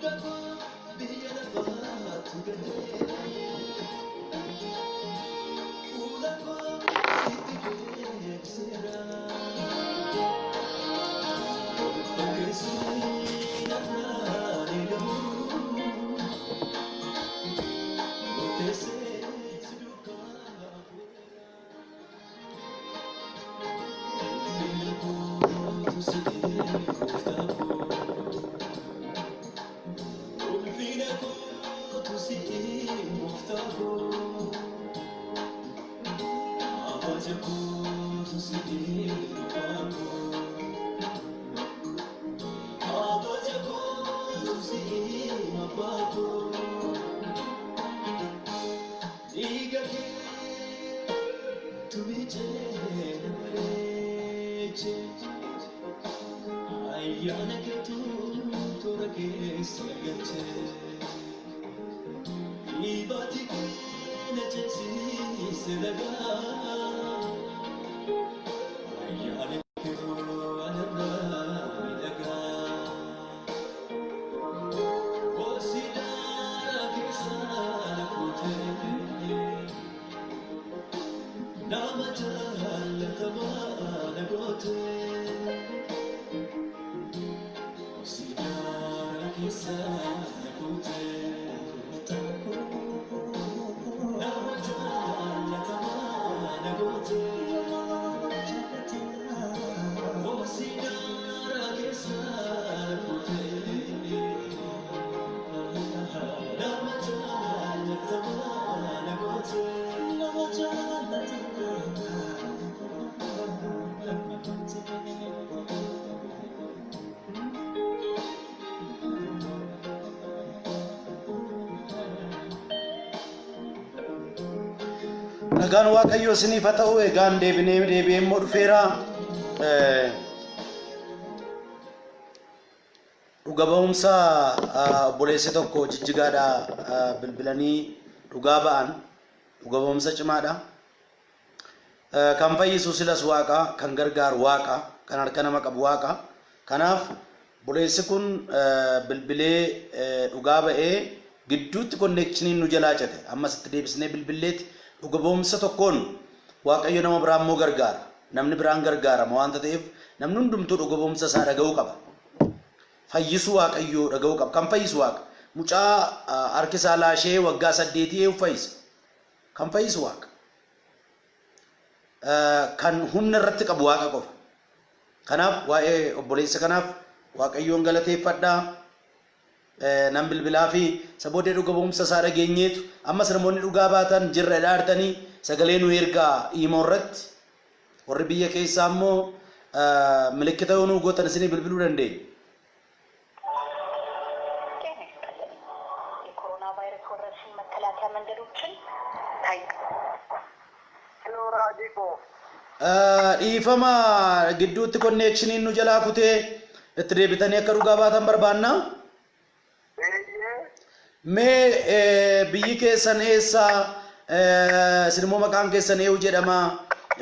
Dugda koo biyya lafaatu galee fuula koo sitti deebiseera. Of fakkeessuun narraa eegamu murteessee si duukaa bu'eera. Ulfina kootu si gooftaa koo. Ulfina kootu si gooftaa koo. Abaja kootu si abbaa koo. Abaja kootu si abbaa koo. Dhiiga keetu miicee na bareeche. Ayyaana keetu toora keessa na galche. Dhiibaati kee na ceesise lagaa. Ayyaana keetu anarraa miidhagaa. Kosii daaraa keessa na fuutee. Nama jaallatamaa na gootee. Kosii daaraa keessa na fuutee. Gooftaa koo. Nama jaallatamaa na gootee. Kosii daaraa keessa na fuutee. Nama jaallatamaa na gootee. Nama jaallatamaa na gootee. Nagaan Waaqayyoo isiniif haa ta'u. Egaan deebinee deebi'ee immoo dhufeera. Dhuga ba'umsa obboleessi tokko jijjigaadhaa bilbilanii dhugaa ba'an dhuga ba'umsa cimaadha. Kan fayyisu silas Waaqa, kan gargaaru Waaqa, kan harka nama qabu Waaqa. Kanaaf obboleessi kun bilbilee dhugaa ba'ee gidduutti konneekshiniin nu jalaa cite. Ammas itti deebisnee bilbilleeti dhuga ba'umsa tokkoon Waaqayyo nama biraa immoo gargaara. Namni biraan gargaarama waanta ta'eef namni hundumtuu dhuga ba'umsa isaa dhaga'uu qaba. Fayyisuu Waaqayyoo dhaga'uu qaba. Kan fayyisu Waaqa. Mucaa harki isaa laashee waggaa saddeetii eenyu fayyisa? Kan fayyisu Waaqa. Kan humna irratti qabu Waaqa qofa. Kanaaf waa'ee obboleessa kanaaf Waaqayyoon galateeffadha. Nan bilbilaa fi isa booddee dhuga ba'umsa isaa dhageenyeetu ammas namoonni dhugaa baatan jirra jedhaa jirtanii sagalee nu ergaa iimoo irratti warri biyya keessaa immoo milikkita yoo nuu gootan isinii bilbiluu dandeenya. ጤና ይስጥልን። የኮሮና ቫይረስ ወረርሽኝ መከላከያ መንገዶችን ታይ Hello Raajii koo. Dhiifama gidduutti konneekshiniin nu jalaa kutee itti deebitanii akka dhugaa baatan barbaanna. Eeyyee. Mee biyyi keessan eessa? Isin immoo maqaan keessan eenyu jedhama?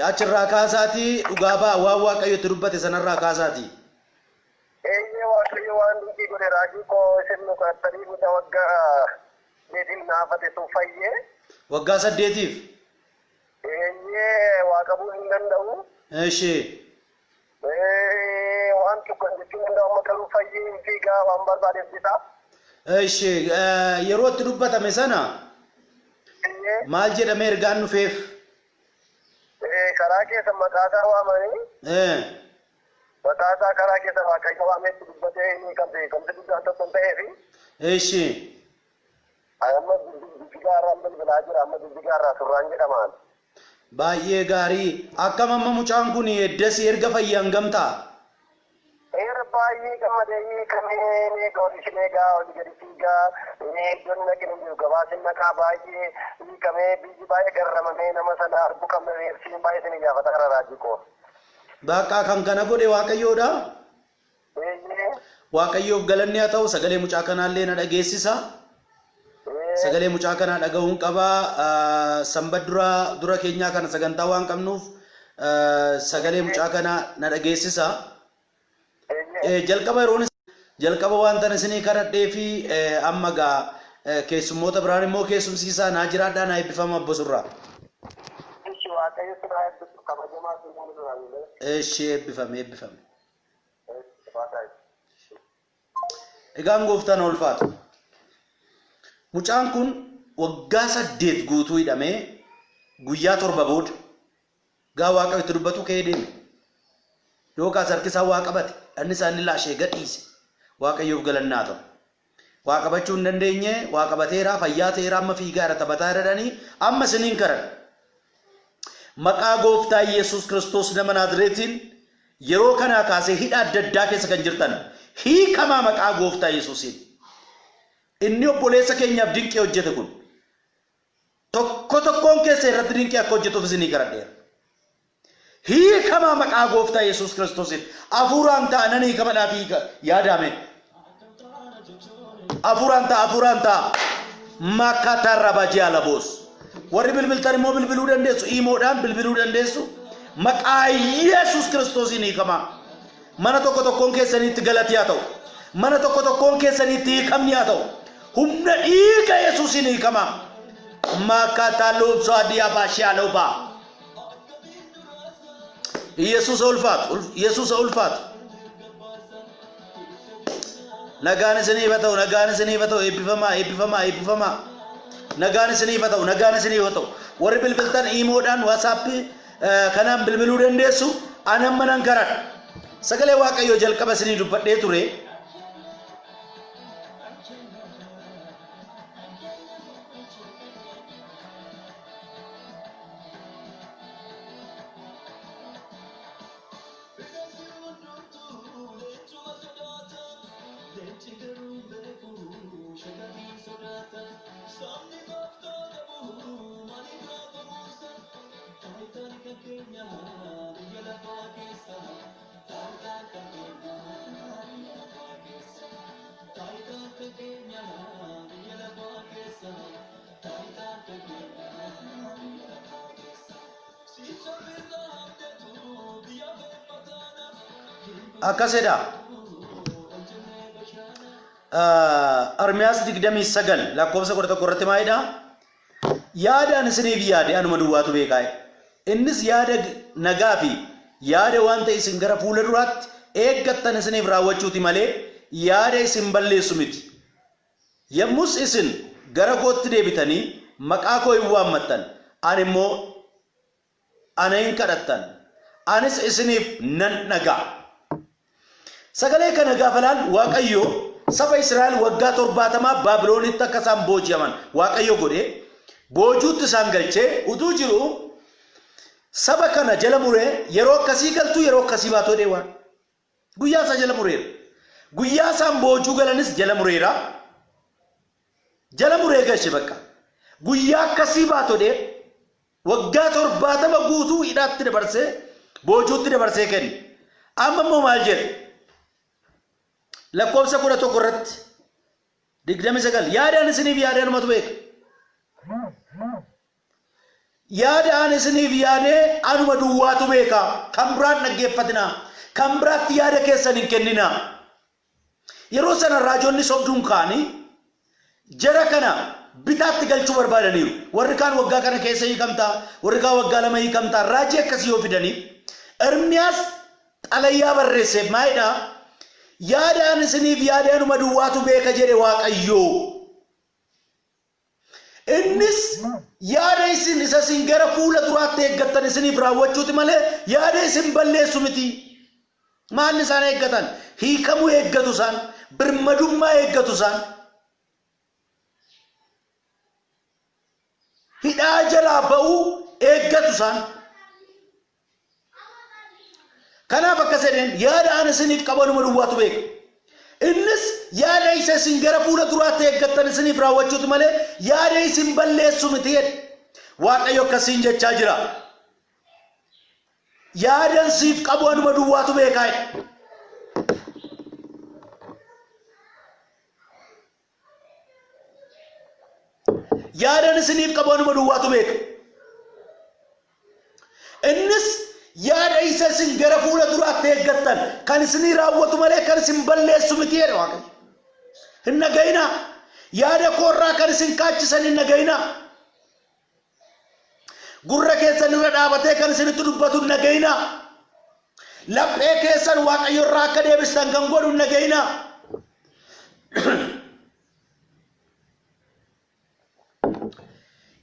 Achirraa kaasaatii dhugaa ba'a waan Waaqayyo itti dubbate sanarraa kaasaatii. Eeyyee Waaqayyo waan dinqii godhe raajii koo isin nu kadhattanii mucaa waggaa saddeetiin naafate sun fayyee. Waggaa saddeetiif. Eeyyee waa qabuu hin danda'u. Eshi. Waan tokko jechuu hin danda'u amma garuu fayyee hin fiigaa waan barbaade hojjeta. Eshi yeroo itti dubbatame sana Eeyyee. maal jedhamee ergaan dhufeef? Karaa keessa maqaa isaa waamanii maqaa isaa karaa keessa Waaqayyo waameetti dubbatee inni kan beekamti guddaan tokko hin ta'eefi. Eshi. Amma Jijjigaa irraan bilbilaa jira. Amma Jijjigaa irraa Surraan jedhamaan. Baay'ee gaarii. Akkam amma mucaan kun eddasi erga fayye hangam ta'a? Eer baay'ee gammadee hiikamee eega ol isin eegaa olii gadi fiigaa iddoon inni dhaqin hin jiru gabaa sin dhaqaa baay'ee hiikamee biyyi baay'ee garramamee nama sana arguu qabna siin baay'ee isin iyyaafata kana raajii koo. Baqqaa kan kana godhe Waaqayyoodha. Eeyyee. Waaqayyoof galanni haa ta'u sagalee mucaa kanaallee na dhageessisa. Sagalee mucaa kanaa dhaga'uun qaba. Sanbat dura dura keenyaa kana sagantaa waan qabnuuf sagalee mucaa kanaa na dhageessisa. Jalqaba yeroon Jalqaba wanta isinii kadhadhee fi amma gaa keessummoota biraan immoo keessumsiisaa naa jiraadhaa naa eebbifama Obbo Surraa. Ishi Waaqayyo sirraa eebbisu kabajamaa sinaan duraan. Eshi eebbifame eebbifame. Waaqayyo. Egaan gooftaan ulfaatu. Mucaan kun waggaa 8 guutuu hidhamee guyyaa 7 booda gaa Waaqayyo itti dubbatu ka'ee deeme. Yookaas harki isaa waa qabate, dhanni isaa inni laashee gadhiise. Waaqayyoof galannaa ta'u. Waa qabachuu hin dandeenye, waa qabateera, fayyaa ta'eera, amma fiigaa irra taphataa jedhanii amma isiniin karan. Maqaa gooftaa Yesuus Kiristoos nama Naazreetiin yeroo kanaa kaasee hidha adda addaa keessa kan jirtan hiikamaa maqaa gooftaa Yesuusiin. Inni obboleessa keenyaaf dinqii hojjete kun tokko tokkoon keessa irratti dinqii akka hojjetuuf isinii kadhadheera. Hiikamaa maqaa gooftaa Yesuus Kiristoosiin hafuuraan ta'a nan hiikamadhaaf hiika yaadame. Hafuuraan ta'a hafuuraan ta'a. Makkatarra baji'ala boos. Warri bilbiltan immoo bilbiluu dandeessu. Iimoodhaan bilbiluu dandeessu. Maqaa Yesuus Kiristoosiin hiikamaa. Mana tokko tokkoon keessaniitti galati haa ta'u. Mana tokko tokkoon keessaniitti hiikamni haa ta'u. Humna dhiiga Yesuusiin hiikamaa. Makkatalubsa diyaabashiyaaloba. Yesuus ulfaatu. Yesuus ulfaatu. Nagaan isiniif haa ta'u. Nagaan isiniif haa ta'u. Eebbifamaa eebbifamaa eebbifamaa. Nagaan isiniif haa ta'u. Nagaan isiniif haa ta'u. Warri bilbiltan iimoodhaan waasaappii kanaan bilbiluu dandeessu. Ani amma nan karadha. Sagalee Waaqayyoo jalqaba isinii dubbadhee ture. Akkasidha. Ermiyaas 29 lakkoofsa 11 irratti maalidha? Yaadaan isiniif yaade anuma duwwaatu beekaa. Innis yaada nagaa fi yaada wanta isin gara fuula duraatti eeggattan isiniif raawwachuuti malee yaada isin balleessu miti. Yommus isin gara kootti deebitanii maqaa koo hin waammattan, ani immoo ana hin kadhattan, anis isiniif nan dhaga'a. Sagalee kana gaafa ilaalu Waaqayyo saba Israa'el waggaa 70 Baabiloonitti akka isaan booji'aman Waaqayyo godhe boojuutti isaan galchee utuu jiru saba kana jala muree yeroo akkasii galtu yeroo akkasii baatu jedhee waan guyyaa isaa jala mureera. Guyyaa isaan boojuu galanis jala mureera. Jala muree galche bakka. Guyyaa akkasii baatu jedhee waggaa 70 guutuu hidhaatti dabarsee boojuutti dabarsee kenne. Amma immoo maal jedhe? Lakkoofsa 11 irratti 29 yaadaan isiniif yaadee anumatu beeka. Yaadaan isiniif yaadee anuma duwwaatu beeka. Kan biraan dhaggeeffatinaa. Kan biraatti yaada keessan hin kenninaa. Yeroo sana raajonni sobduun ka'anii jara kana bitaatti galchuu barbaadaniiru. Warri kaan waggaa kana keessa hiikamtaa, warri kaan waggaa 2 hiikamtaa, raajii akkasii yoo fidanii Ermiyaas xalayaa barreesseef maalidha? Yaadaan isiniif yaadee anuma duwwaatu beeka jedhe Waaqayyoo. Innis yaada isin isa isin gara fuula duraatti eeggattan isiniif raawwachuuti malee yaada isin balleessu miti. Maalli isaan eeggatan? Hiikamuu eeggatu isaan, birmadummaa eeggatu isaan. Hidhaa jalaa ba'uu eeggatu isaan. Kanaaf akkas jedheen yaada ani isiniif qabu anuma duwwaatu beeka. Innis yaada isa isin gara fuula duraatti eeggattan isiniif raawwachuuti malee yaada isin balleessu miti jedhe. Waaqayyo akkasiin jechaa jira. Yaadan siif qabu anuma duwwaatu beekaa jedhe. Yaadan isiniif qabu anuma duwwaatu beeka. Innis yaada isa isin gara fuula duraatti eeggattan kan isinii raawwatu malee kan isin balleessu miti jedhe Waaqayyo. Hin dhaga'inaa. Yaada koorraa kan isin kaachisan hin dhaga'inaa. Gurra keessan irra dhaabatee kan isinitti dubbatu hin dhaga'inaa. Laphee keessan Waaqayyo irraa akka deebistan kan godhu hin dhaga'inaa.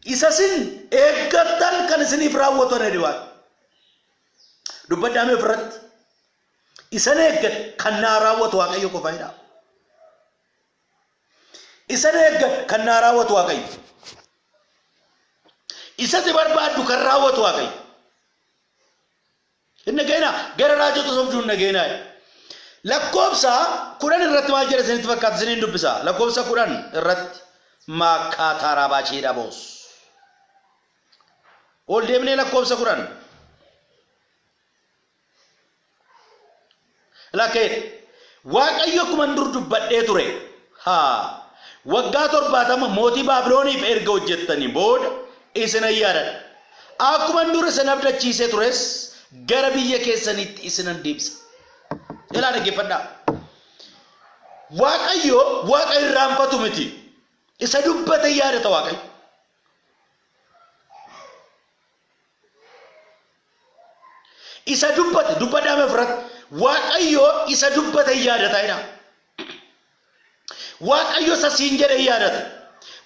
Isa isin eeggattan kan isiniif raawwatu ana jedhe Waaqni. Dubbadhaa mee ofirratti. Isan eeggadhe kan naa raawwatu Waaqayyo qofa jedhaa. Isan eeggadhe kan naa raawwatu Waaqayyo. Isa si barbaaddu kan raawwatu Waaqayyo. Hin dhaga'inaa gara raajota sobduu hin dhaga'inaa. Lakkoofsa 10 irratti maal jedha isinitti fakkaata isiniin dubbisa. Lakkoofsa 10 irratti maakkaataa raabaachiidha boos. Ol deemnee lakkoofsa 10. Lakkee Waaqayyo akkuma dur dubbadhee ture haa waggaa 70 mootii Baabilooniif erga hojjettanii booda isinan yaadadha. Akkuman dur isin abdachiisee tures gara biyya keessaniitti isinan deebisa. Ilaa dhaggeeffadhaa. Waaqayyo waaqa irraanfatu miti. Isa dubbate yaadata Waaqayyo. Isa dubbate dubbadhaa mee ofirratti. Waaqayyo isa dubbate yaadata jedha. Waaqayyo isa siin jedhe yaadata.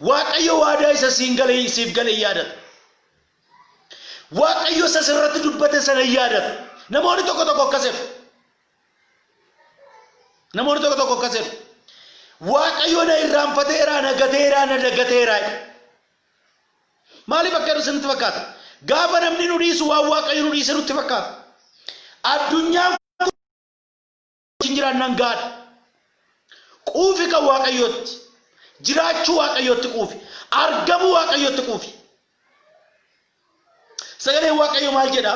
Waaqayyo waadaa isa siin gale siif gale yaadata. Waaqayyo isa sirratti dubbate sana yaadata. Namoonni tokko tokko akkas jedhu. Namoonni tokko tokko akkas jedhu. Waaqayyo na irraanfateera, na gateera, na dagateera. Maaliif akka jedhu isinitti fakkaata? Gaafa namni nu dhiisu waan Waaqayyo nu dhiise nutti fakkaata. Addunyaan kun jiraannaan gaadha. Quufi kan Waaqayyootti. Jiraachuu Waaqayyootti quufi. Argamuu Waaqayyootti quufi. Sagaleen Waaqayyoo maal jedha?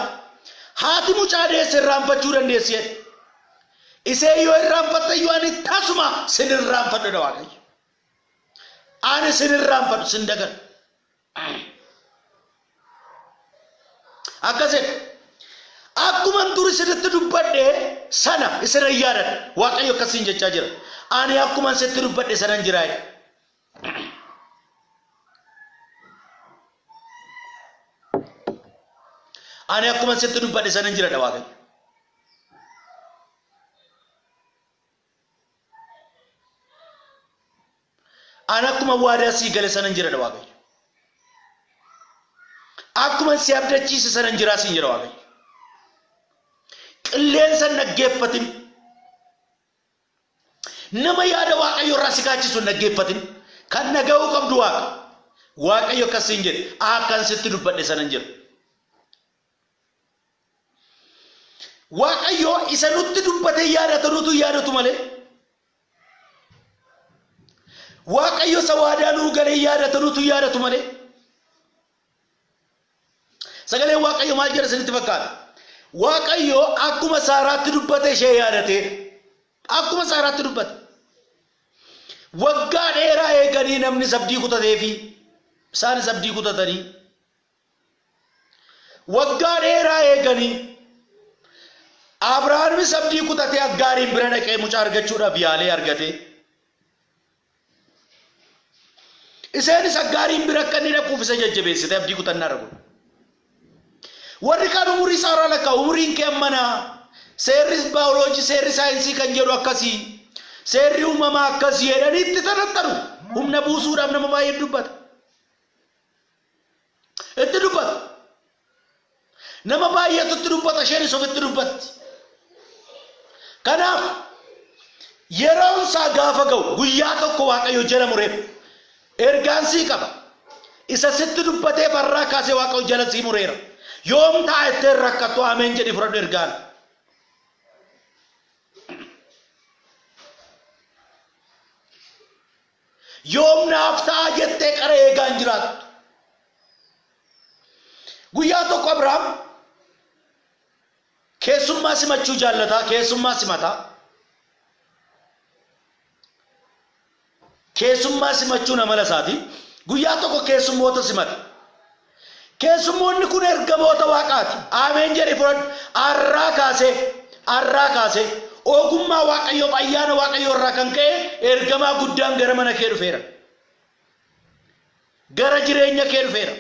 Haati mucaa deesse irraanfachuu dandeessi jedhe. Isee yoo irraanfatte iyyuu ani tasuma sin irraanfadhu jedha Waaqayyo. Ani sin irraanfadhu sin dagadhu. Akkas jedhe. Akkuman dur isinitti dubbadhe sana isinan yaadadha. Waaqayyo akkasiin jechaa jira. Ani akkuman sitti dubbadhe sanan jira jedhe. Ani akkuman sitti dubbadhe sanan jira dha Waaqayyo. Ani akkuma waadaa sii gale sanan jira dha Waaqayyo. Akkuma si abdachiise sanan jiraa siin jedha Waaqayyo. Qilleensa hin dhaggeeffatin. Nama yaada Waaqayyo irraa si kaachisu hin dhaggeeffatin. Kan dhaga'uu qabdu Waaqa. Waaqayyo akkas siin jedhe akkan sitti dubbadhe sanan jira. Waaqayyo isa nutti dubbatee yaadata nutu yaadatu malee. Waaqayyo isa waadaa nuu galee yaadata nutu yaadatu malee. Sagaleen Waaqayyo maal jedha isinitti fakkaata? Waaqayyo akkuma Saaraatti dubbate ishee yaadate. Akkuma Saaraatti dubbate. Waggaa dheeraa eeganii namni abdii kutatee fi isaanis abdii kutatanii Waggaa dheeraa eeganii Abrahaamis abdii kutatee Aggaariin bira dhaqee mucaa argachuudhaaf yaalee argate. Isheenis Aggaariin bira akka inni dhaquuf isa jajjabeessite abdii kutannaa irra godhu. Warri kaan umurii Saaraa lakkaa umuriin kee ammanaa seerri baayoloojii seerri saayinsii kan jedhu akkasii seerri uumamaa akkasii jedhanii itti tanattaru humna buusuudhaaf nama baay'ee dubbata. Itti dubbata. Nama baay'eetu itti dubbata isheenis ofitti dubbatti. Kanaaf yeroon isaa gaafa ga'u guyyaa tokko Waaqayyo jala mureef ergaan sii qaba. Isa sitti dubbatee farraa kaasee Waaqayyo jala sii mureera. Yoom ta'a jettee rakkattu ameen jedhi fudhadhu ergaan. Yoom naaf ta'a jettee qara eegaa hin jiraattu. Guyyaa tokko Abrahaam keessummaa simachuu jaallataa, keessummaa simataa. Keessummaa simachuun amala isaati. Guyyaa tokko keessummoota simate. Keessummoonni kun ergamoota Waaqaati. Ameen jedhi fudhadhu. Arraa kaasee, arraa kaasee ogummaa Waaqayyoof ayyaana Waaqayyoo irraa kan ka'e ergamaa guddaan gara mana kee dhufeera. Gara jireenya kee dhufeera.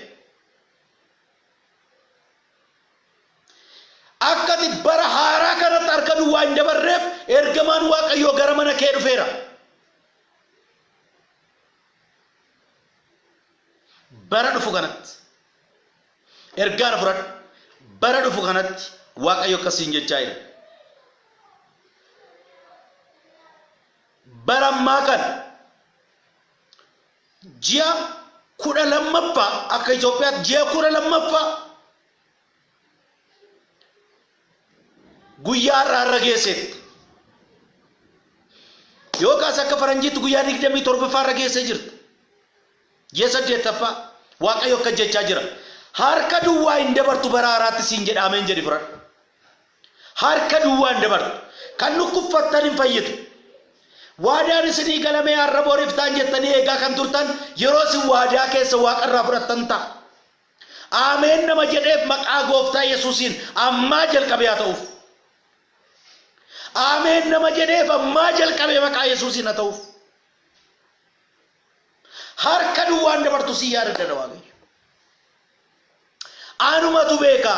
Akka ati bara haaraa kanatti harka duwwaa hin dabarreef ergamaan Waaqayyoo gara mana kee dhufeera. Bara dhufu kanatti ergaan fudhadhu. Bara dhufu kanatti Waaqayyo akkasiin jechaa jira. Bara ammaa kana ji'a 12ffaa akka Itoophiyaatti ji'a 12ffaa guyyaa har'aa irra geesseetta. Yookaas akka faranjiitti guyyaa 27ffaa irra geessee jirta. Ji'a 8ffaa Waaqayyo akka jechaa jira. Harka duwwaa hin dabartu bara haaraatti siin jedha ameen jedhi fudhadhu. Harka duwwaa hin dabartu. Kan dhukkubfattan hin fayyitu. Waadaan isinii galamee har'a bor iftaan jettanii eegaa kan turtan yeroo isin waadaa keessa waaqarraa fudhattan ta'a. Ameen nama jedheef maqaa gooftaa Yesuusiin ammaa jalqabee haa ta'uuf. Ameen nama jedheef ammaa jalqabee maqaa Yesuusiin haa ta'uuf. Harka duwwaan dabartu si yaadadha Waaqayyo. Anumatu beeka.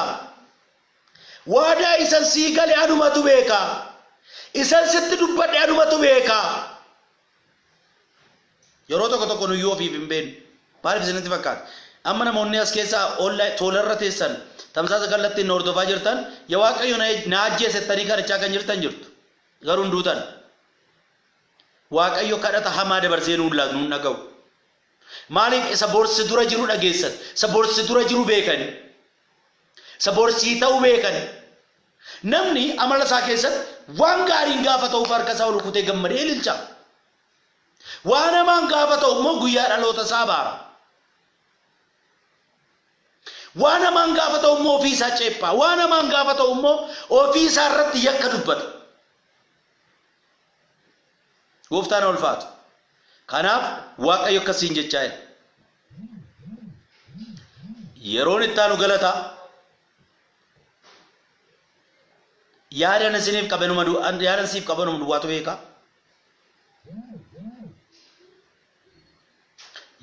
Waadaa isan sii gale anumatu beeka. Isan sitti dubbadhe anumatu beeka. Yeroo tokko tokko nuyyuu ofiif hin beeknu. Maaliif isinitti fakkaata? Amma namoonni as keessa toolarra teessan tamsaasa kallattiin nu hordofaa jirtan yaa Waaqayyo na ajjeesettanii kadhachaa kan jirtan jirtu. Garuu hin duutan. Waaqayyo kadhata hamaa dabarsee nuun laatu nuun dhaga'u. Maaliif isa borsi dura jiru dhageessan, isa borsi dura jiru beekani, isa borsii ta'u beekani. Namni amala isaa keessatti waan gaariin gaafa ta'uuf harka isaa ol kutee gammadee ililcha. Waan hamaan gaafa ta'u immoo guyyaa dhaloota isaa baara. Waan hamaan gaafa ta'u immoo ofii isaa ceephaa. Waan hamaan gaafa ta'u immoo ofii isaa irratti yakka dubbata. Gooftaan haa ulfaatu. Kanaaf Waaqayyo akkasiin jechaa jira. Yeroon itti aanu galata. Yaadan isiniif qabenuma yaadan siif qabanuma duwwaatu beeka.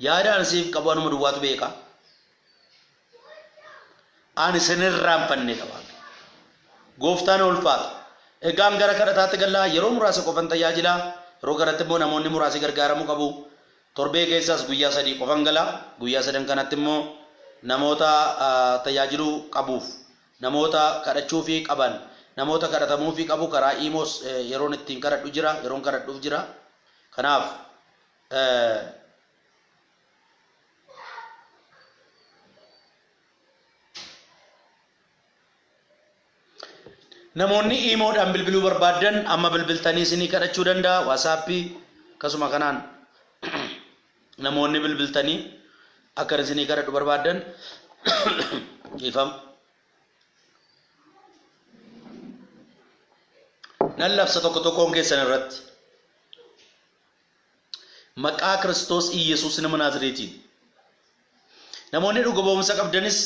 Yaada ani siif qabu anuma duwwaatu beeka. Ani sin irraanfannedha Waaqayyo. Gooftaan haa ulfaatu. Egaan gara kadhataatti galla. Yeroo muraasa qofan tajaajila. Yeroo kanatti immoo namoonni muraasi gargaaramuu qabu. Torbee keessaas guyyaa sadii qofan gala. Guyyaa sadan kanatti immoo namoota tajaajiluu qabuuf, namoota kadhachuufii qaban, namoota kadhatamuufii qabu karaa iimoos yeroon ittiin kadhadhu jira, yeroon kadhadhuuf jira. Kanaaf Namoonni iimoodhaan bilbiluu barbaaddan amma bilbiltanii isinii kadhachuu danda'a. Waasaappii akkasuma kanaan namoonni bilbiltanii akka isinii kadhadhu barbaaddan dhiifama. Nan labsa tokko tokkoon keessan irratti. Maqaa Kiristoos Iyyasuus nama Naazreetiin. Namoonni dhuga ba'umsa qabdanis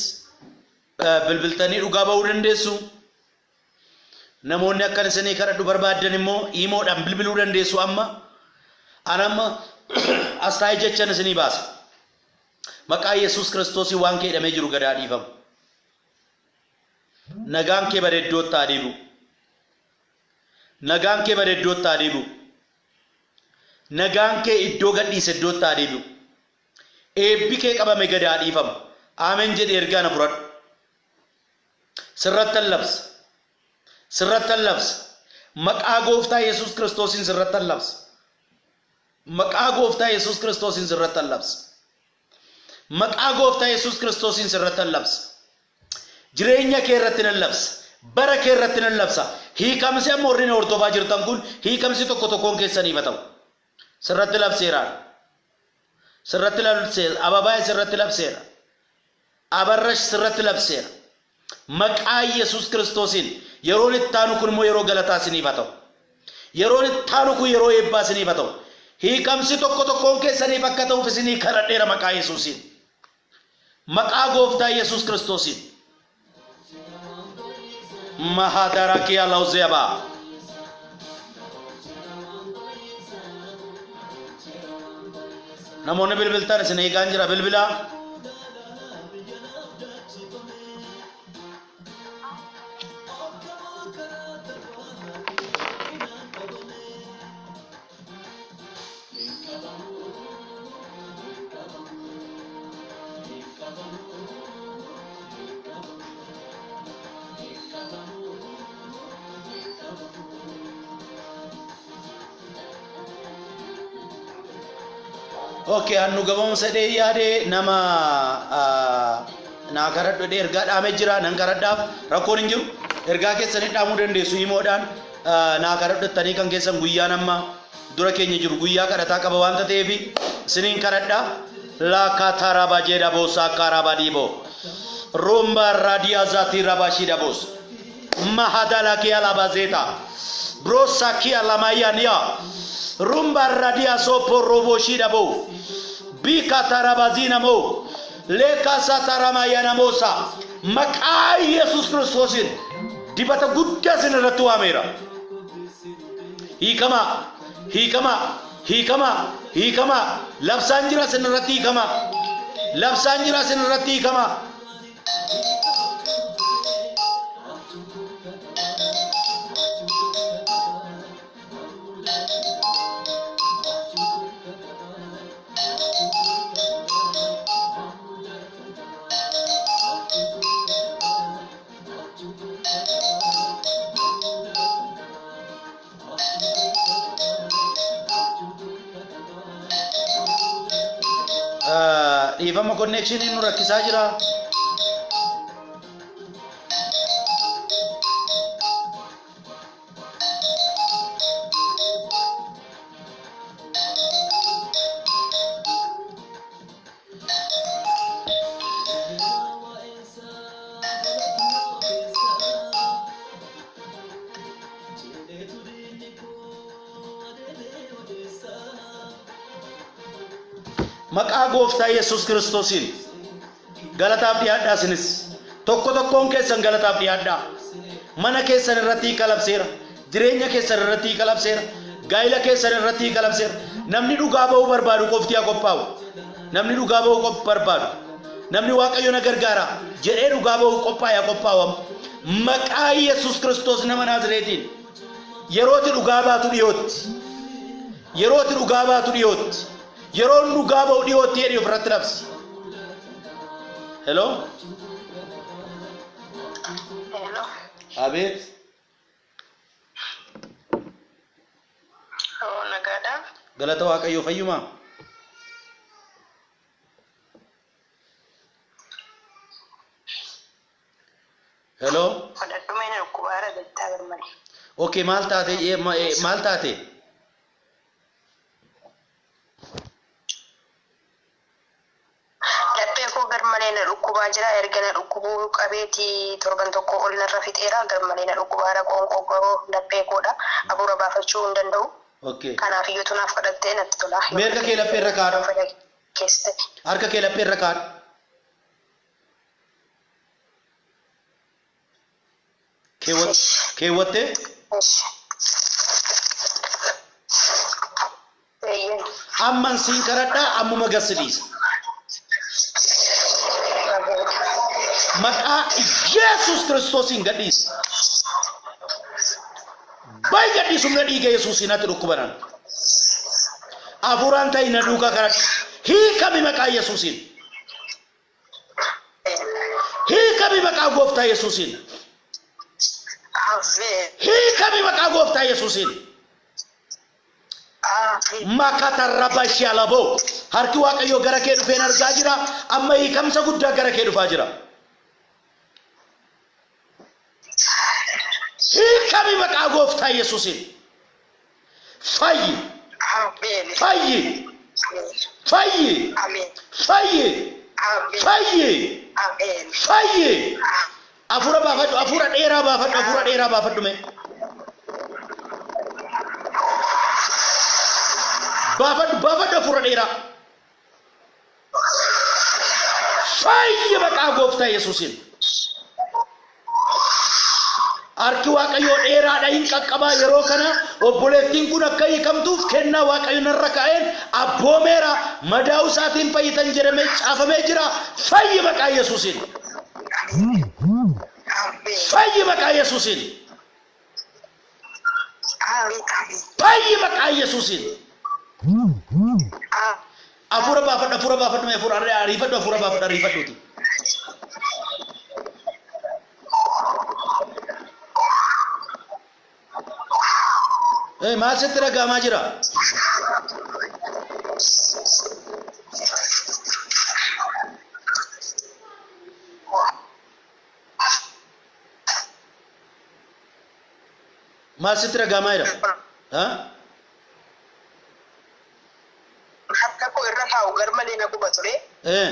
bilbiltanii dhugaa ba'uu dandeessu. Namoonni akkan isinii kadhadhu barbaaddan immoo iimoodhaan bilbiluu dandeessu amma. An amma as taa'ee jechan isinii baasa. Maqaa Yesuus Kiristoosiin waan kee hidhamee jiru gadaa dhiifamu. Nagaan kee bade iddootti haa deebi'u. Nagaan kee bade iddootti haa deebi'u. Nagaan kee iddoo gadhiise iddootti haa deebi'u. Eebbi kee qabame gad haa dhiifamu. Aamen jedhi ergaa na fudhadhu. Sirrattan labsa. Sirrattan labsa. Maqaa gooftaa Yesuus Kiristoosiin sirrattan labsa. Maqaa gooftaa Yesuus Kiristoosiin sirrattan labsa. Maqaa gooftaa Yesuus Kiristoosiin sirrattan labsa. Jireenya kee irratti nan labsa. Bara kee irratti nan labsa. Hiikamsi amma warri na hordofaa jirtan kun hiikamsi tokko tokkoon keessaniif haa ta'u. Sirratti labseera. Sirratti labseera. Ababaayee sirratti labseera. Abarrash sirratti labseera. Maqaa Yesuus Kiristoosiin yeroon itti aanu kun immoo yeroo galataa isiniif haa ta'u. Yeroon itti aanu kun yeroo eebbaa isiniif haa ta'u. Hiikamsi tokko tokkoon keessaniif akka ta'uuf isinii kadhadheera maqaa Yesuusiin. Maqaa Gooftaa Yesuus Kiristoosiin. Mahadarakiya lawzeba. Namoonni bilbiltan isin eegaan jira bilbilaa. Okay, annu gabaamsa dhee yaade nama naa karadhu dhee ergaa dhaamee jira nan karadhaaf rakkoon hin jiru. Ergaa keessanii dhaamuu dandeessu himoodhaan naa kadhadhu jettanii kan keessan guyyaan amma dura keenya jiru guyyaa kadhataa qaba waanta ta'eef isiniin kadhadha. Laakaataa jedha boosaa kaarabaa dhiiboo. Rumba raadiyaa zaatii rabaa shida boos. Mahadala kiya labazeeta. Brosa kiya lamayania. Rumba radia sopo robo shida bo. Bika tarabazina mo. Leka sataramayana mosa. Maqaa Yesuus Kiristoosiin dibata guddaa isin irratti waameera. Hiikamaa, hiikamaa, hiikamaa, hiikamaa. Labsaan jira isin irratti hiikamaa. Labsaan jira isin irratti hiikamaa. Dhiifama connectioniin nu rakkisaa jira. Maqaa Gooftaa Yesuus Kiristoosiin galataaf dhiyaadhaa isinis. Tokko tokkoon keessan galataaf dhiyaadhaa. Mana keessan irratti hiika labseera. Jireenya keessan irratti hiika labseera. Gaa'ila keessan irratti hiika labseera. Namni dhugaa ba'uu barbaadu qofti haa qophaa'u. Namni dhugaa ba'uu barbaadu. Namni Waaqayyo na gargaara jedhee dhugaa ba'uu qophaa'e haa qophaa'u amma. Maqaa Yesuus Kiristoos nama Naazreetiin yerooti dhugaa baatu dhiyootti. Yerooti dhugaa baatu dhiyootti. Yeroon dhugaa ba'u dhiyootti jedhii ofirratti labsi. Hello? Hello. Abeet. Oo, nagaadha. Galata Waaqayyoo fayyumaa. Hello? Fudhadhumee na dhukkubaara jettaa garmalee. Okay, maal taate? Maal taate? Laphee koo garmalee na dhukkubaa jira. Erga na dhukkubuu qabeetii torban tokko ol narra fixeera. Garmalee na dhukkubaara qoonqoo koo laphee koodha. Hafuura baafachuu hin danda'u. Okay. Kanaaf iyyuu tunaaf kadhattee natti tola. Mee harka kee laphee irra kaadhu. Keessatti. Harka kee laphee irra kaadhu. Keewwattee? Eeyyee. Amman siin kadhadhaa ammuma gad si dhiisa. Maqaa Yesuus Kiristoosiin gad dhiisi. Bayi gad dhiisi humna dhiiga Yesuusiin ati dhukkubanan. Hafuuraan ta'i na duukaa kadhadhu. Hiikami maqaa Yesuusiin. Hiikami maqaa Gooftaa Yesuusiin. Ameen. Hiikami maqaa Gooftaa Yesuusiin. Ameen. Makatarrabashalaboo. Harki Waaqayyoo gara kee dhufeen argaa jira. Amma hiikamsa guddaa gara kee dhufaa jira. Hiikami maqaa Gooftaa Yesuusiin. Fayyi, Ameen. fayyi, fayyi, Ameen. fayyi, Ameen. fayyi, Ameen. fayyi. Hafuura baafadhu, hafuura dheeraa baafadhu, hafuura dheeraa baafadhu mee. Baafadhu, baafadhu hafuura dheeraa. Fayyi maqaa gooftaa Yesuusiin. Harki Waaqayyoo dheeraadha hin qaqqabaa yeroo kana obboleettiin kun akka hiikamtuuf kennaa Waaqayyo narra kaa'een abboomeera madaa'uu isaatiin fayyitan jedhamee caafamee jira. Fayyi maqaa Yesuusiin. Fayyi maqaa Yesuusiin. Fayyi maqaa Yesuusiin. Afuura baafadhu, afuura baafadhu, mee afuura ariifadhu, afuura baafadhu, ariifadhuuti. Ee, maal sitti dhaga'amaa jira? Maal sitti dhaga'amaa jira? Ha? Harka koo irra kaa'u gar malee na guba ture. Ee.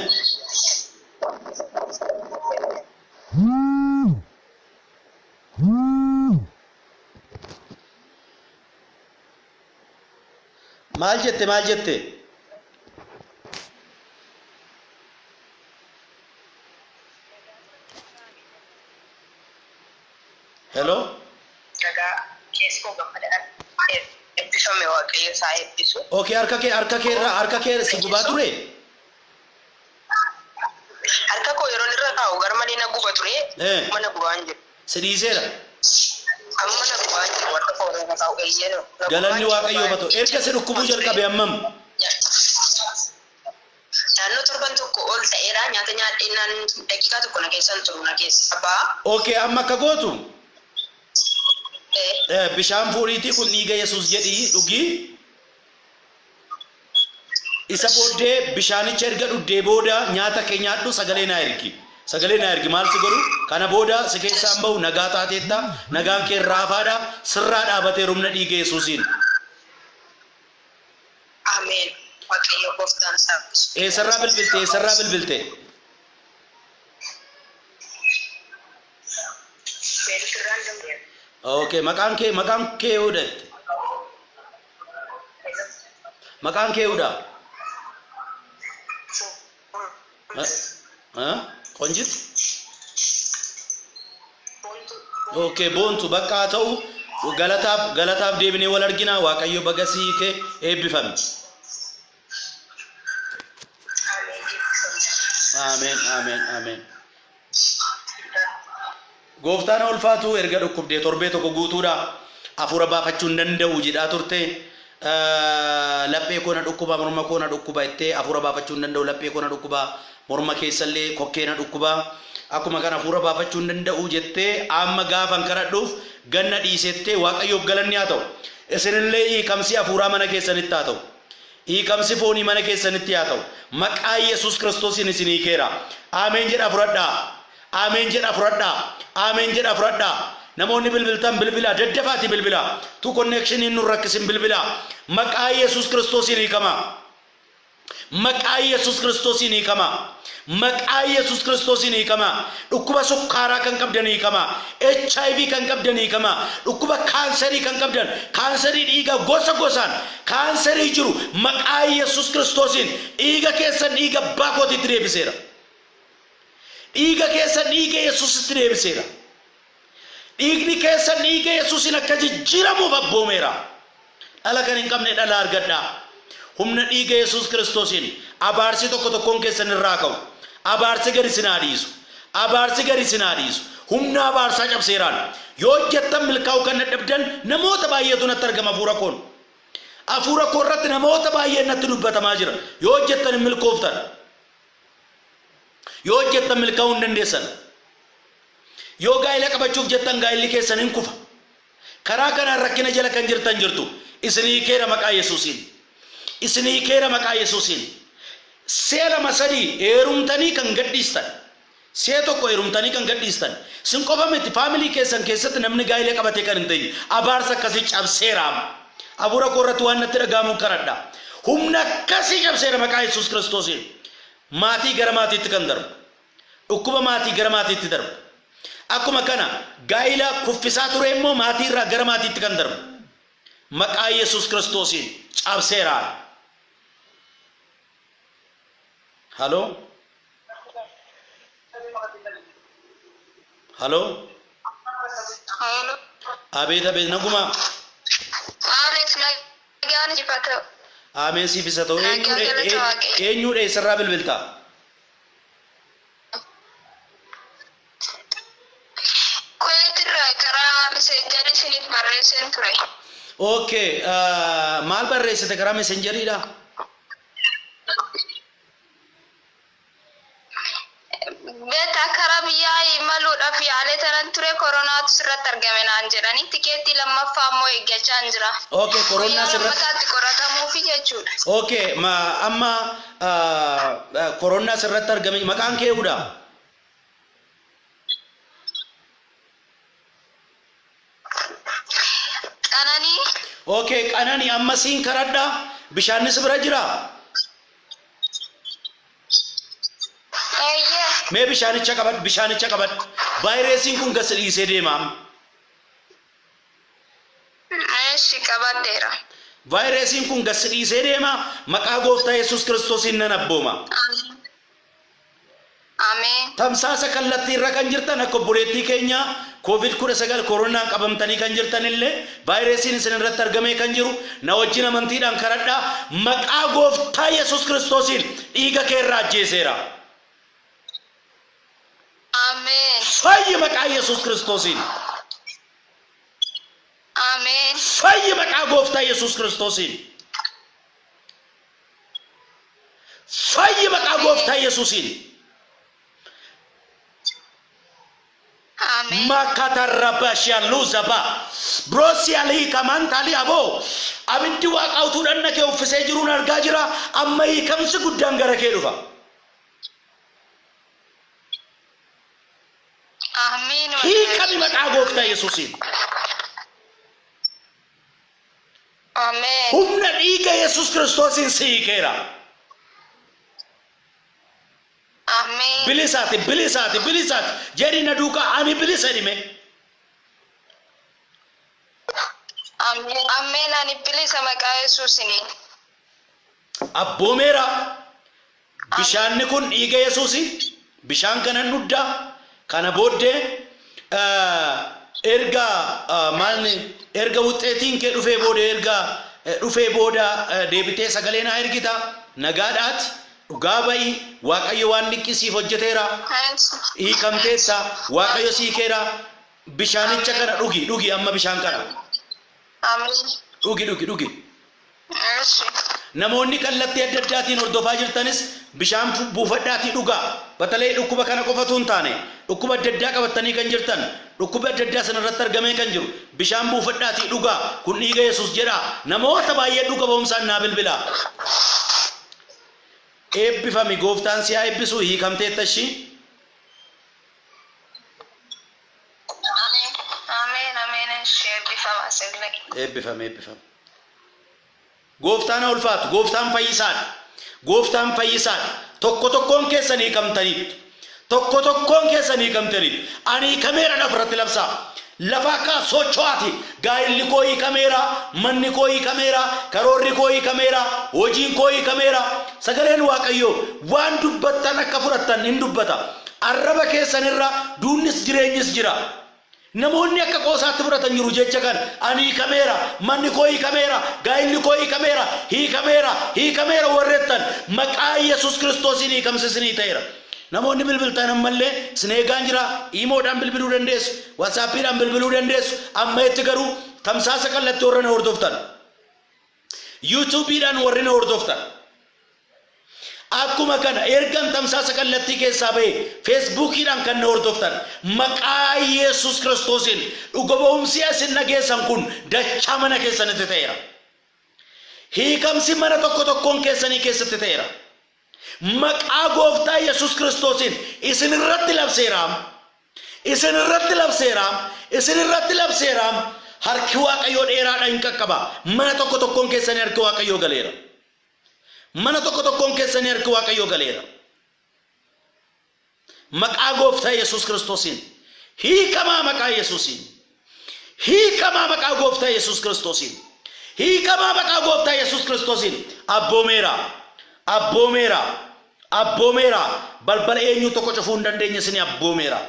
Maal jette maal jette? Hello? Nagaa keessi koo gammadaan eebbifame Waaqayyo isaa eebbisu. Okay, harka kee harka kee irra harka kee si gubaa ture? Harka koo yeroon irra kaa'u garmalee na guba ture. Eh. Amma na gubaa hin jiru. Si dhiiseera. Amma na gubaa hin jiru. Harka koo irra kaa'u eeyyee na gubaa Galanni hin jiru. Waaqayyoof haa ta'u. Erga si dhukkubuu jalqabe hammam? Naannoo torban tokko ol ta'eera. Nyaata nyaadhee naan daqiiqaa tokko na keessa hin turu na keessa ba'a. Okay, amma akka gootu Eh. bishaan fuudhiitii kun dhiiga Yesuus jedhii dhugii. Isa booddee bishaanicha erga dhugdee booda nyaata kee nyaadhu sagalee naa ergi. Sagalee naa ergi maal si godhu kana booda si keessaan bahu nagaa taateetta nagaan kee raafaadha sirraa dhaabatee humna dhiiga Yesuusiin. Ameen. Waaqayyo gooftaan isaa eebbisu. Eessarraa bilbilte eessarraa bilbilte? Beerut irraan bilbile. Okay, maqaan kee yoo jette? Maqaan kee eenyudha? Qonjit? Okay, boontu bakka haa ta'u galataaf galataaf deebinee wal argina Waaqayyo baga si hiike eebbifami. Ameen, ameen, ameen. Gooftaan haa ulfaatu erga dhukkubdee torbee tokko guutuudha. Hafuura baafachuu hin danda'u jedhaa turte. Laphee koo na dhukkuba, morma koo na dhukkuba jettee hafuura baafachuu hin danda'u, laphee koo na dhukkuba, morma keessallee kokkee na dhukkuba. Akkuma kana hafuura baafachuu hin danda'u jettee amma gaafan kadhadhuuf ganna dhiisettee Waaqayyoof galanni haa ta'u. Isinillee hiikamsi hafuuraa mana keessanitti haa ta'u. Hiikamsi foonii mana keessanitti haa ta'u. Maqaa Yesuus Kiristoosiin isin hiikeera. Ameen jedhaa fudhadhaa. Ameen jedhaa fudhadhaa. Ameen jedhaa fudhadhaa. Namoonni bilbiltan bilbilaa. Daddafaatii bilbilaa. Tu connectioniin nun rakkisin bilbilaa. Maqaa Yesuus Kiristoosiin hiikamaa. Maqaa Yesuus Kiristoosiin hiikamaa. Maqaa Yesuus Kiristoosiin hiikamaa. Dhukkuba sukkaaraa kan qabdan hiikamaa. HIV kan qabdan hiikamaa. Dhukkuba kaanserii kan qabdan, kaanserii dhiigaa gosa gosaan kaanserii jiru maqaa Yesuus Kiristoosiin dhiiga keessan dhiiga abbaa kootiitti deebiseera. Dhiiga keessan dhiiga Yesuusitti deebiseera. Dhiigni keessan dhiiga Yesuusiin akka jijjiiramuuf abboomeera. Dhala kan hin qabne dhala argadhaa. Humna dhiiga Yesuus Kiristoosiin abaarsi tokko tokkoon keessan irraa ka'u. Abaarsi gadi isin haa dhiisu. Abaarsi gadi isin haa dhiisu. Humna abaarsaa cabseeraan. Yoo hojjettan milkaa'uu kan dadhabdan namoota baay'eetu natti argama hafuura koon. Hafuura koo irratti namoota baay'een natti dubbatamaa jira. Yoo hojjettan hin milkooftan. Yoo hojjettan milkaa'uu hin dandeessan. Yoo gaa'ila qabachuuf jettan gaa'illi keessan hin kufa. Karaa kanaan rakkina jala kan jirtan jirtu. Isin hiikeera maqaa Yesuusiin. Isin hiikeera maqaa Yesuusiin. Si'a lama sadii heerumtanii kan gadhiistan. Si'a tokko heerumtanii kan gadhiistan. Isin qofa miti faamilii keessan keessatti namni gaa'ila qabatee kan hin teenye. Abaarsa akkasii cabseera amma. Hafuura koo irratti waan natti dhaga'amu kadhadha. Humna akkasii cabseera maqaa Yesuus Kiristoosiin. Maatii gara maatiitti kan darbu. Dhukkuba maatii gara maatiitti darbu. Akkuma kana gaa'ila kuffisaa ture immoo maatii irraa gara maatiitti kan darbu. Maqaa Yesuus Kiristoosiin cabseera. Haloo? Haloo. Hello. Abeet abeet naguma. Alex nagaan jifata. Ameen siif isa ta'u. Nagaa galata Waaqayyo. Eenyuudha eessarraa bilbilta? Kuweetirraa karaa messengerii isiniif barreesseen ture. Okay, maal barreessite karaa messenjeriidha? Beektaa karaa biyyaa imaluudhaaf yaalee tanan ture koronaatu sirratti argame naan jedhanii tikeettii lammaffaa immoo eeggachaa jira. Okay, koronaa Guyyaa sirratti. lammataatti qoratamuufi jechuudha. Okay, ma amma koronaa sirratti argame maqaan kee eenyudha? Qananii. Okay, Qananii amma siin karadha. Bishaanis bira jira. Eeyyee. Mee bishaanicha qabadhu, bishaanicha qabadhu. Vaayirasiin kun gad si dhiisee deema amma. Eeshi qabadheera. Vaayirasiin kun gad si dhiisee deema. Maqaa gooftaa Yesuus Kiristoosiin nan abbooma. Ameen. Tamsaasa kallattii irra kan jirtan akka obboleettii keenya Covid 19 koronaan qabamtanii kan jirtan illee vaayirasiin isin irratti argamee kan jiru na wajjin amantiidhaan kadhadhaa maqaa gooftaa Yesuus Kiristoosiin dhiiga kee irraa ajjeeseera. Ameen. Fayyi maqaa Yesuus Kiristoosiin. Ameen. Fayyi maqaa gooftaa Yesuus Kiristoosiin. Fayyi maqaa gooftaa Yesuusiin. Ameen. Makatarabashialuzaba. Brosialii kamantali aboo. Abiddi waaqaa utuu dhanna kee uffisee jiruun argaa jira. Amma hiikamsi guddaan gara kee dhufa. Ameen. Hiikami maqaa gooftaa Yesuusiin. Ameen. Humna dhiiga Yesuus Kiristoosiin si hiikeera. Ameen. Bilisaati, bilisaati, bilisaati. Jedhi na duukaa ani bilisa dhime. Ameen. Ameen. Ani bilisa maqaa Yesuusini. Abboomeera. Bishaanni kun dhiiga Yesuusi. Bishaan kanan dhuddaa. Kana booddee erga maalni erga wuxxeetiin kee dhufee booda erga dhufee booda deebitee sagalee naa ergita. Nagaadhaati. Dhugaa ba'i. Waaqayyo waan dinqii siif hojjeteera. Hiikamteetta. Waaqayyo sii keera. Bishaanicha kana dhugi dhugi amma bishaan kana. Ameen. Dhugi dhugi dhugi. Eshi. Namoonni kallattii adda addaatiin hordofaa jirtanis bishaan buufadhaatii dhugaa. Batalee dhukkuba kana qofatu hin taane dhukkuba adda addaa qabattanii kan jirtan dhukkuba adda addaa sanarratti argamee kan jiru bishaan buufadhaatii dhugaa kun dhiiga Yesuus jedha. Namoota baay'ee dhuga ba'umsaan naa bilbilaa. Eebbifami gooftaan si haa eebbisu hiikamteetta ishii. Ameen. Ameen. Ameen. Eshi eebbifama sirrii. Eebbifame eebbifame. Gooftaan haa ulfaatu. Gooftaan fayyisaadha. Gooftaan fayyisaadha. Tokko tokkoon keessan hiikamtaniittu. Tokko tokkoon keessan hiikamtaniittu. Ani hiikameera lafa irratti labsaa. Lafa akka socho'aati. Gaa'illi koo hiikameera, manni koo hiikameera, karoorri koo hiikameera, hojiin koo hiikameera. Sagaleen Waaqayyoo waan dubbattan akka fudhattan hin dubbata. Arraba keessan irra duunnis jireenyis jira. Namoonni akka qoosaatti fudhatan jiru jecha kana. Ani hiikameera, manni koo hiikameera, gaa'illi koo hiikameera, hiikameera, hiikameera warreettan maqaa Yesuus Kiristoosiin hiikamsi isinii ta'eera. Namoonni bilbiltan ammallee isin eegaan jira. Iimoodhaan bilbiluu dandeessu, WhatsAppiidhaan bilbiluu dandeessu. Amma itti garuu tamsaasa kallattii warra na hordoftan. YouTubeidhaan warri na hordoftan. Akkuma kana ergan tamsaasa kallattii keessaa ba'e Feesbuukiidhaan kan na hordoftan maqaa Yesuus Kiristoosiin dhuga ba'umsi isin dhageessan kun dachaa mana keessanitti ta'eera. Hiikamsi mana tokko tokkoon keessanii keessatti ta'eera. Maqaa gooftaa Yesuus Kiristoosiin isin irratti labseera. Isin irratti labseera. Isin irratti labseera. Harki Waaqayyoo dheeraadha hin qaqqaba. Mana tokko tokkoon keessanii harki Waaqayyoo galeera. Mana tokko tokkoon keessanii harki Waaqayyoo galeera. Maqaa gooftaa Yesuus Kiristoosiin. Hiikamaa maqaa Yesuusiin. Hiikamaa maqaa gooftaa Yesuus Kiristoosiin. Hiikamaa maqaa gooftaa Yesuus Kiristoosiin. Abboomeera. Abboomeera. Abboomeera. Balbala eenyu tokko cufuu hin dandeenye isin abboomeera.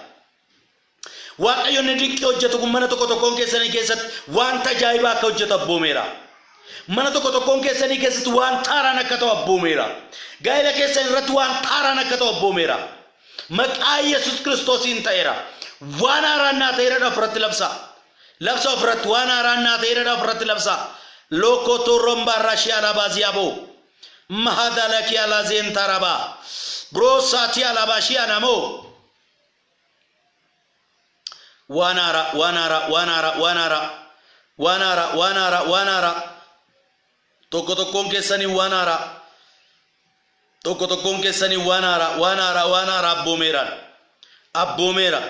Waaqayyo inni dinqii hojjetu kun mana tokko tokkoon keessanii keessatti wanta ajaa'ibaa akka hojjetu abboomeera. Mana tokko tokkoon keessanii keessatti waan haaraan akka ta'u abboomeera. Gaa'ela keessan irratti waan haaraan akka ta'u abboomeera. Maqaa Yesuus Kiristoosiin ta'eera. Waan haaraan naa ta'eera ofirratti labsaa. Labsa ofirratti waan haaraan naa ta'eera ofirratti labsaa. Lookoo torroon baarraa shii alaabaa ziyaaboo. Mahadalaki alaa zeentarabaa. Biroosaati alaabaa shii anamoo. Waan haaraa, waan haaraa, waan haaraa, waan haaraa. Waan haaraa, waan haaraa, waan haaraa. Tokko tokkoon keessanii waan haaraa. Tokko tokkoon keessanii waan haaraa, waan haaraa, waan haaraa abboomeeraan. Abboomeera.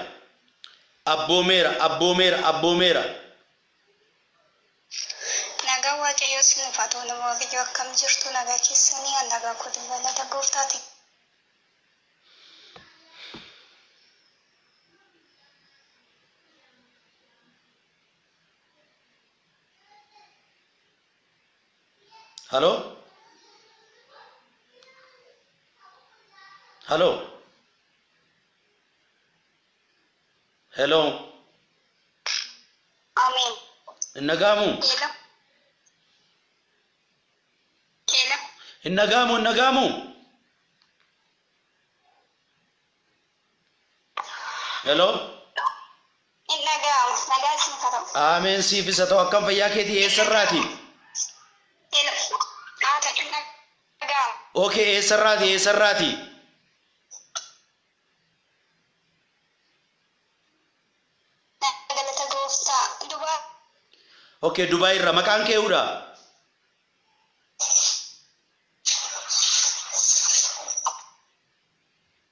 Abboomeera, abboomeera, abboomeera. Nagaa Waaqayyoo isiniif haa ta'u. Nama Waaqayyoo akkam jirtu? Nagaa keessanii? An nagaa kootiin galata gooftaati. Haloo? Haloo? Hello? Ameen. Hin dhaga'amu? Hello. Hello. Hin dhaga'amu? Hin dhaga'amu? Hello? Hin dhaga'amu. Nagaa isiniif haa ta'u. Ameen siifis haa ta'u. Akkam fayyaa keetii eessarraati? Hello. Haa ta'u. Hin dhaga'amu. Okay, eessarraati? Eessarraati? Galata gooftaa. Dubaay. Okay, Dubaay irraa maqaan kee eenyudha?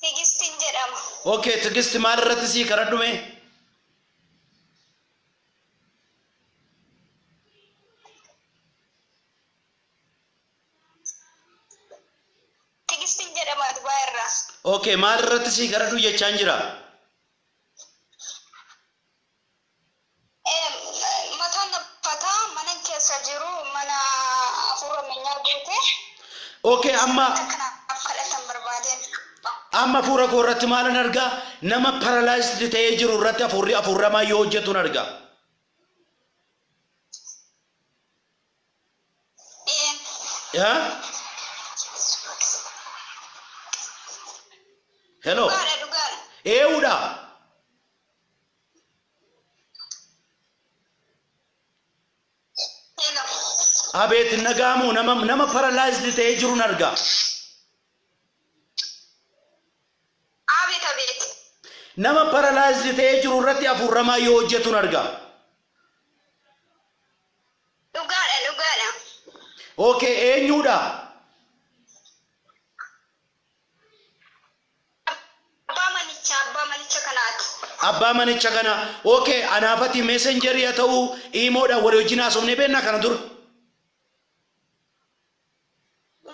Tigistiin jedhama. Okay, Tigist maal irratti sii kadhadhu mee? Tigistiin jedhama Dubaay irraa. Okay, maal irratti sii kadhadhu jechaan jira? Mataan dhaabbataa mana keessa jiru mana hafuura meenyaa guute. Okay, amma Kanaaf kadhatan barbaadeen. Amma hafuura koo irratti maalan argaa? Nama paralyzed ta'ee jiru irratti hafuurri hafuuramaa yoo hojjetuun argaa. Yaa? Hello? Dhugaadha, dhugaadha. Eewudha. Hello. Abeet nagaamu nama paralyzed ta'ee jiruun argaa. Abeet, abeet. Nama paralyzed ta'ee jiru irratti hafuuramaa yoo hojjetuun argaa. Dhugaadha, dhugaadha. Okay, eenyudha? Abbaa manichaa, abbaa manicha kanaati. Abbaa manicha kana. Okay, anaafati messengerii haa ta'u imoodhaan walii wajjin haasofnee beeknaa kana dura?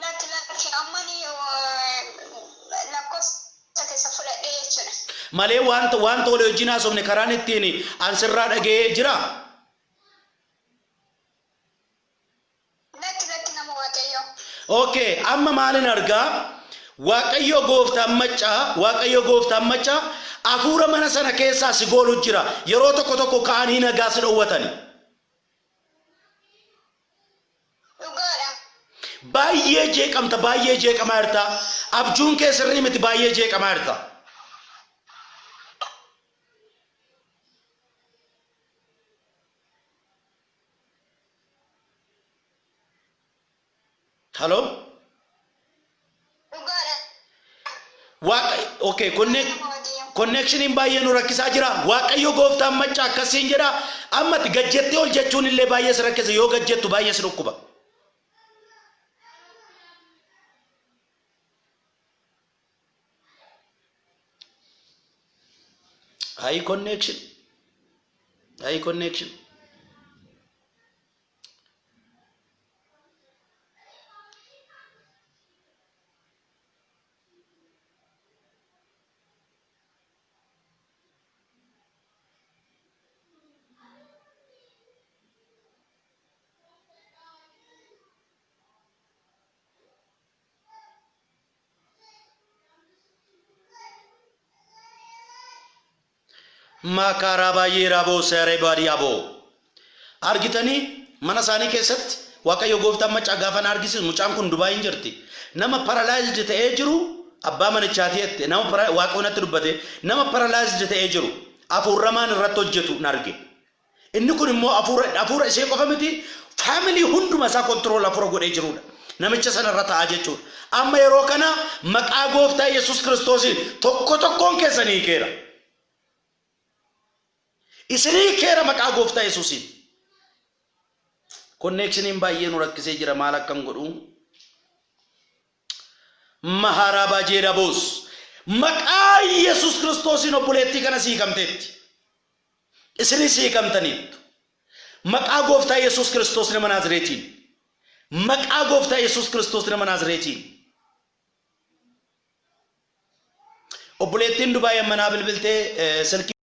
Lakki, lakki, amma ni lakkoofsa keessa fudhadhee jechuudha. Malee wanta walii wajjin haasofne karaan ittiin an sirraa dhaga'ee jira? Lakki, lakki, nama Waaqayyoo. Okay, amma maalin argaa? Waaqayyo gooftaan maccaa, Waaqayyo gooftaan maccaa hafuura mana sana keessaa si goolu jira. Yeroo tokko tokko ka'anii nagaa si dhowwatani. Dhugaadha. Baay'ee jeeqamta, baay'ee jeeqamaa jirta. Abjuun kee sirrii miti, baay'ee jeeqamaa jirta. Hello? Dhugaadha. Waaqa okay, connectioniin baay'ee nu rakkisaa jira. Waaqayyo gooftaan macca akkasiin jedha. Ammati gajjettee ol jechuun illee baay'ee si rakkisa. Yoo gajjettu baay'ee si dhukkuba. High connection. High connection. Maakaaraa baay'ee raaboo seeree baadiyyaa boo. Argitanii mana isaanii keessatti Waaqayyo gooftaan macaa gaafa na argisiisu mucaan kun Dubaay hin jirti. Nama paralyzed ta'ee jiru abbaa manichaati jette nama Waaqayyo natti dubbate nama paralyzed ta'ee jiru hafuurramaan irratti hojjetu na arge. Inni kun immoo hafuura hafuura ishee qofa miti faamilii hunduma isaa kontirool hafuura godhee jirudha. Namicha sana irra ta'a jechuudha. Amma yeroo kana maqaa gooftaa Yesuus Kiristoosiin tokko tokkoon keessan hiikeera. Isin hiikeera maqaa gooftaa Yesuusiin. Konneekshiniin baay'ee nu rakkisee jira maal akkan godhu. Mahaaraabaa jeedaboos maqaa Yesuus Kiristoosiin obboleettii kana siikamteetti. Isinis hiikamtaniittu. Maqaa gooftaa Yesuus Kiristoos nama Naazreetiin. Maqaa gooftaa Yesuus Kiristoos nama Naazreetiin. Obboleettiin Dubaay amma naa bilbiltee silkii